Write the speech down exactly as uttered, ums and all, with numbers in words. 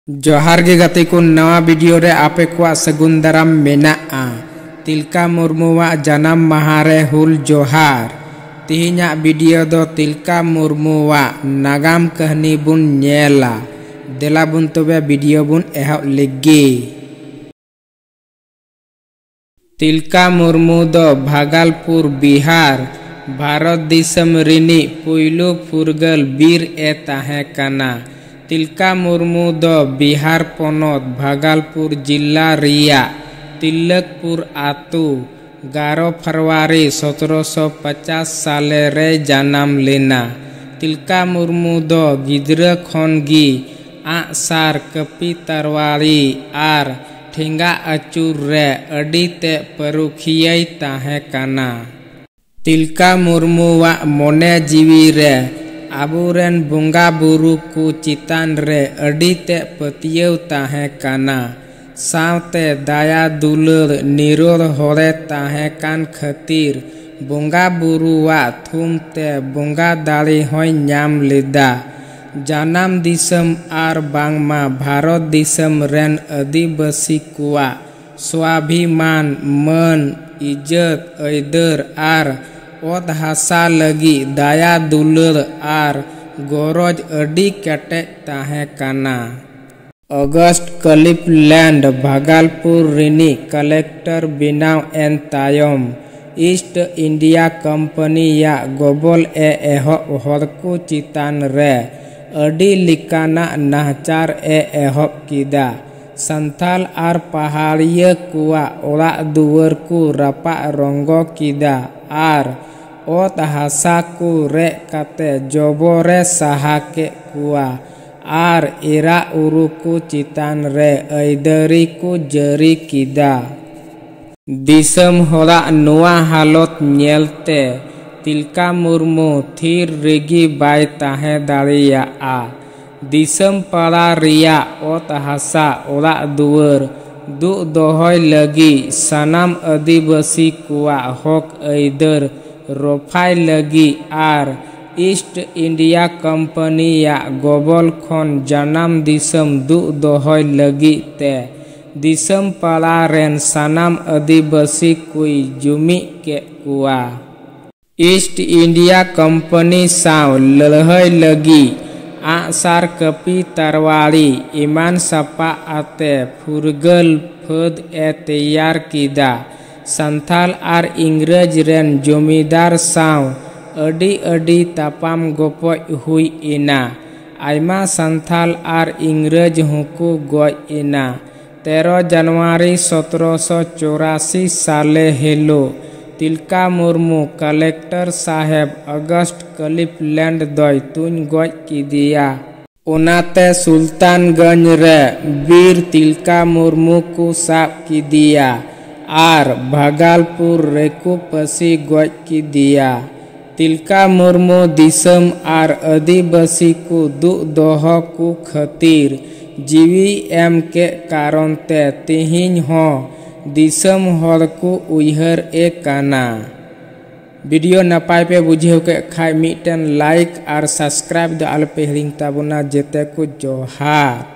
ᱡᱚᱦᱟᱨ ᱜᱮ ᱜᱟᱛᱮ ᱠᱚ, ᱱᱟᱣᱟ ᱵᱷᱤᱰᱤᱭᱳ ᱨᱮ ᱟᱯᱮ ᱠᱚᱣᱟᱜ ᱥᱟᱹᱜᱩᱱ ᱫᱟᱨᱟᱢ ᱢᱮᱱᱟᱜᱼᱟ᱾ ᱛᱤᱞᱠᱟ ᱢᱩᱨᱢᱩᱣᱟᱜ ᱡᱟᱱᱟᱢ ᱢᱟᱦᱟ ᱨᱮ ᱦᱩᱞ ᱡᱚᱦᱟᱨ᱾ ᱛᱮᱦᱮᱧᱟᱜ ᱵᱷᱤᱰᱤᱭᱳ ᱫᱚ ᱛᱤᱞᱠᱟ ᱢᱩᱨᱢᱩᱣᱟᱜ ᱱᱟᱜᱟᱢ ᱠᱟᱹᱦᱱᱤ ᱵᱚᱱ ᱧᱮᱞᱟ᱾ ᱫᱮᱞᱟ ᱵᱚᱱ ᱛᱚᱵᱮ ᱵᱷᱤᱰᱤᱭᱳ ᱵᱚᱱ ᱮᱦᱚᱵ ᱞᱮᱜᱮ᱾ ᱛᱤᱞᱠᱟ ᱢᱩᱨᱢᱩ ᱫᱚ ᱵᱷᱟᱜᱟᱞᱯᱩᱨ, ᱵᱤᱦᱟᱨ, ᱵᱷᱟᱨᱚᱛ ᱫᱤᱥᱚᱢ ᱨᱤᱱᱤᱡ ᱯᱩᱭᱞᱩ ᱯᱷᱩᱨᱜᱟᱹᱞ ᱵᱤᱨ ᱮ ᱛᱟᱦᱮᱸ ᱠᱟᱱᱟ᱾ ᱛᱤᱞᱠᱟ ᱢᱩᱨᱢᱩ ᱫᱚ ᱵᱤᱦᱟᱨ ᱯᱚᱱᱚᱛ ᱵᱷᱟᱜᱟᱞᱯᱩᱨ ᱡᱤᱞᱟ ᱨᱮᱭᱟᱜ ᱛᱤᱞᱞᱟᱠᱯᱩᱨ ᱟᱹᱛᱩ ᱜᱟᱨᱚ ᱯᱷᱮᱵᱽᱨᱩᱣᱟᱨᱤ ᱥᱚᱛᱨᱚᱥᱚ ᱯᱚᱪᱟᱥ ᱥᱟᱞᱮ ᱨᱮᱭ ᱡᱟᱱᱟᱢ ᱞᱮᱱᱟ᱾ ᱛᱤᱞᱠᱟ ᱢᱩᱨᱢᱩ ᱫᱚ ᱜᱤᱫᱽᱨᱟᱹ ᱠᱷᱚᱱ ᱜᱮ ᱟᱜᱼᱥᱟᱨ, ᱠᱟᱹᱯᱤ, ᱛᱟᱨᱣᱟᱲᱤ ᱟᱨ ᱴᱷᱮᱸᱜᱟ ᱟᱹᱪᱩᱨ ᱨᱮ ᱟᱹᱰᱤ ᱛᱮᱫ ᱯᱟᱹᱨᱩᱠᱷᱤᱭᱟᱹᱭ ᱛᱟᱦᱮᱸ ᱠᱟᱱᱟ᱾ ᱛᱤᱞᱠᱟ ᱢᱩᱨᱢᱩᱣᱟᱜ ᱢᱚᱱᱮ ᱡᱤᱣᱤ ᱨᱮ ᱟᱵᱚᱨᱮᱱ ᱵᱚᱸᱜᱟ ᱵᱩᱨᱩ ᱠᱚ ᱪᱮᱛᱟᱱ ᱨᱮ ᱟᱹᱰᱤ ᱛᱮᱫ ᱯᱟᱹᱛᱭᱟᱹᱣ ᱛᱟᱦᱮᱸ ᱠᱟᱱᱟ᱾ ᱥᱟᱶᱛᱮ ᱫᱟᱭᱟ ᱫᱩᱞᱟᱹᱲ ᱱᱤᱨᱚᱲ ᱦᱚᱲᱮ ᱛᱟᱦᱮᱸ ᱠᱟᱱ ᱠᱷᱟᱹᱛᱤᱨ ᱵᱚᱸᱜᱟ ᱵᱩᱨᱩᱣᱟᱜ ᱛᱷᱩᱢ ᱛᱮ ᱵᱚᱸᱜᱟ ᱫᱟᱲᱮ ᱦᱚᱸᱭ ᱧᱟᱢ ᱞᱮᱫᱟ᱾ ᱡᱟᱱᱟᱢ ᱫᱤᱥᱚᱢ ᱟᱨ ᱵᱟᱝᱢᱟ ᱵᱷᱟᱨᱚᱛ ᱫᱤᱥᱚᱢ ᱨᱮᱱ ᱟᱹᱫᱤᱵᱟᱹᱥᱤ ᱠᱚᱣᱟᱜ ᱥᱣᱟᱵᱷᱤᱢᱟᱱ, ᱢᱟᱹᱱ, ᱤᱡᱽᱡᱚᱛ, ᱟᱹᱭᱫᱟᱹᱨ ᱟᱨ ᱚᱛ ᱦᱟᱥᱟ ᱞᱟᱹᱜᱤᱫ ᱫᱟᱭᱟ ᱫᱩᱞᱟᱹᱲ ᱟᱨ ᱜᱚᱨᱚᱡᱽ ᱟᱹᱰᱤ ᱠᱮᱴᱮᱡ ᱛᱟᱦᱮᱸ ᱠᱟᱱᱟ᱾ ᱚᱜᱚᱥᱴ ᱠᱞᱤᱵᱽᱞᱮᱱᱰ ᱵᱷᱟᱜᱟᱞᱯᱩᱨ ᱨᱤᱱᱤᱡ ᱠᱟᱞᱮᱠᱴᱚᱨ ᱵᱮᱱᱟᱣ ᱮᱱ ᱛᱟᱭᱚᱢ, ᱤᱥᱴ ᱤᱱᱰᱤᱭᱟ ᱠᱳᱢᱯᱟᱱᱤᱭᱟᱜ ᱜᱚᱵᱚᱞ ᱮ ᱮᱦᱚᱵ ᱦᱚᱲ ᱠᱚ ᱪᱮᱛᱟᱱ ᱨᱮ ᱟᱹᱰᱤ ᱞᱮᱠᱟᱱᱟᱜ ᱱᱟᱦᱟᱪᱟᱨ ᱮ ᱮᱦᱚᱵ ᱠᱮᱫᱟ᱾ ᱥᱟᱱᱛᱟᱞ ᱟᱨ ᱯᱟᱦᱟᱲᱤᱭᱟᱹ ᱠᱚᱣᱟᱜ ᱚᱲᱟᱜ ᱫᱩᱣᱟᱹᱨ ᱠᱚ ᱨᱟᱯᱟᱜ ᱨᱚᱝᱜᱚ ᱠᱮᱫᱟ ᱟᱨ ᱚᱛ ᱦᱟᱥᱟ ᱠᱚ ᱨᱮᱡ ᱠᱟᱛᱮ ᱡᱚᱵᱚᱨᱮ ᱥᱟᱦᱟ ᱠᱮᱫ ᱠᱚᱣᱟ᱾ ᱟᱨ ᱮᱨᱟ ᱩᱨᱩ ᱠᱚ ᱪᱮᱛᱟᱱ ᱨᱮ ᱟᱹᱭᱫᱟᱹᱨᱤ ᱠᱚ ᱡᱟᱹᱨᱤ ᱠᱮᱫᱟ᱾ ᱫᱤᱥᱚᱢ ᱦᱚᱲᱟᱜ ᱱᱚᱣᱟ ᱦᱟᱞᱚᱛ ᱧᱮᱞᱛᱮ ᱛᱤᱞᱠᱟ ᱢᱩᱨᱢᱩ ᱛᱷᱤᱨ ᱨᱮᱜᱮ ᱵᱟᱭ ᱛᱟᱦᱮᱸ ᱫᱟᱲᱮᱭᱟᱜᱼᱟ᱾ ᱫᱤᱥᱚᱢ ᱯᱟᱲᱟ ᱨᱮᱭᱟᱜ ᱚᱛ ᱦᱟᱥᱟ, ᱚᱲᱟᱜ ᱫᱩᱣᱟᱹᱨ ᱫᱩᱜ ᱫᱚᱦᱚᱭ ᱞᱟᱹᱜᱤᱫ, ᱥᱟᱱᱟᱢ ᱟᱹᱫᱤᱵᱟᱹᱥᱤ ᱠᱚᱣᱟᱜ ᱦᱚᱠ ᱟᱹᱭᱫᱟᱹᱨ ᱨᱚᱯᱷᱟᱭ ᱞᱟᱹᱜᱤᱫ ᱟᱨ ᱤᱥᱴ ᱤᱱᱰᱤᱭᱟ ᱠᱳᱢᱯᱟᱱᱤᱭᱟᱜ ᱜᱚᱵᱚᱞ ᱠᱷᱚᱱ ᱡᱟᱱᱟᱢ ᱫᱤᱥᱚᱢ ᱫᱩᱜ ᱫᱚᱦᱚᱭ ᱞᱟᱹᱜᱤᱫ ᱛᱮ ᱫᱤᱥᱚᱢ ᱯᱟᱲᱟ ᱨᱮᱱ ᱥᱟᱱᱟᱢ ᱟᱹᱫᱤᱵᱟᱹᱥᱤ ᱠᱚᱭ ᱡᱩᱢᱤᱫ ᱠᱮᱫ ᱠᱚᱣᱟ᱾ ᱤᱥᱴ ᱤᱱᱰᱤᱭᱟ ᱠᱳᱢᱯᱟᱱᱤ ᱥᱟᱶ ᱞᱟᱹᱲᱦᱟᱹᱭ ᱞᱟᱹᱜᱤᱫ ᱟᱜᱼᱥᱟᱨ, ᱠᱟᱹᱯᱤ, ᱛᱟᱨᱣᱟᱲᱤ ᱮᱢᱟᱱ ᱥᱟᱯᱟᱵ ᱟᱛᱮ ᱯᱷᱩᱨᱜᱟᱹᱞ ᱯᱷᱟᱹᱫᱽ ᱮ ᱛᱮᱭᱟᱨ ᱠᱮᱫᱟ᱾ ᱥᱟᱱᱛᱷᱟᱞ ᱟᱨ ᱤᱝᱨᱮᱡᱽ ᱨᱮᱱ ᱡᱚᱢᱤᱫᱟᱨ ᱥᱟᱶ ᱟᱹᱰᱤ ᱟᱹᱰᱤ ᱛᱟᱯᱟᱢ ᱜᱚᱯᱚᱡ ᱦᱩᱭ ᱮᱱᱟ᱾ ᱟᱭᱢᱟ ᱥᱟᱱᱛᱷᱟᱞ ᱟᱨ ᱤᱝᱨᱮᱡᱽ ᱦᱚᱸᱠᱚ ᱜᱚᱡ ᱮᱱᱟ᱾ ᱛᱮᱨᱚ ᱡᱟᱱᱩᱣᱟᱨᱤ ᱥᱚᱛᱨᱚᱥᱚ ᱪᱚᱨᱟᱥᱤ ᱥᱟᱞᱮ ᱦᱤᱞᱳᱜ ᱛᱤᱞᱠᱟ ᱢᱩᱨᱢᱩ ᱠᱟᱞᱮᱠᱴᱚᱨ ᱥᱟᱦᱮᱵᱽ ᱚᱜᱚᱥᱴ ᱠᱟᱞᱤᱯᱞᱮᱱᱰ ᱫᱚᱭ ᱛᱩᱧ ᱜᱚᱡ ᱠᱮᱫᱮᱭᱟ᱾ ᱚᱱᱟᱛᱮ ᱥᱩᱞᱛᱟᱱᱜᱚᱸᱡᱽ ᱨᱮ ᱵᱤᱨ ᱛᱤᱞᱠᱟ ᱢᱩᱨᱢᱩ ᱠᱚ ᱥᱟᱵ ᱠᱮᱫᱮᱭᱟ ᱟᱨ ᱵᱷᱟᱜᱟᱞᱯᱩᱨ ᱨᱮᱠᱚ ᱯᱟᱹᱥᱤ ᱜᱚᱡ ᱠᱮᱫᱮᱭᱟ᱾ ᱛᱤᱞᱠᱟ ᱢᱩᱨᱢᱩ ᱫᱤᱥᱚᱢ ᱟᱨ ᱟᱹᱫᱤᱵᱟᱹᱥᱤ ᱠᱚ ᱫᱩᱜ ᱫᱚᱦᱚ ᱠᱚ ᱠᱷᱟᱹᱛᱤᱨ ᱡᱤᱣᱤ ᱮᱢ ᱠᱮᱫ ᱠᱟᱨᱚᱱ ᱛᱮ ᱛᱮᱦᱮᱧ ᱦᱚᱸ ᱫᱤᱥᱚᱢ ᱦᱚᱲ ᱠᱚ ᱩᱭᱦᱟᱹᱨ ᱮ ᱠᱟᱱᱟ᱾ ᱵᱷᱤᱰᱤᱭᱳ ᱱᱟᱯᱟᱭ ᱯᱮ ᱵᱩᱡᱷᱟᱹᱣ ᱠᱮᱫ ᱠᱷᱟᱡ ᱢᱤᱫᱴᱮᱱ ᱞᱟᱭᱤᱠ ᱟᱨ ᱥᱟᱵᱥᱠᱨᱟᱭᱤᱵ ᱫᱚ ᱟᱞᱚᱯᱮ ᱦᱤᱲᱤᱧ ᱛᱟᱵᱚᱱᱟ᱾ ᱡᱮᱛᱮ ᱠᱚ ᱡᱚᱦᱟᱨ᱾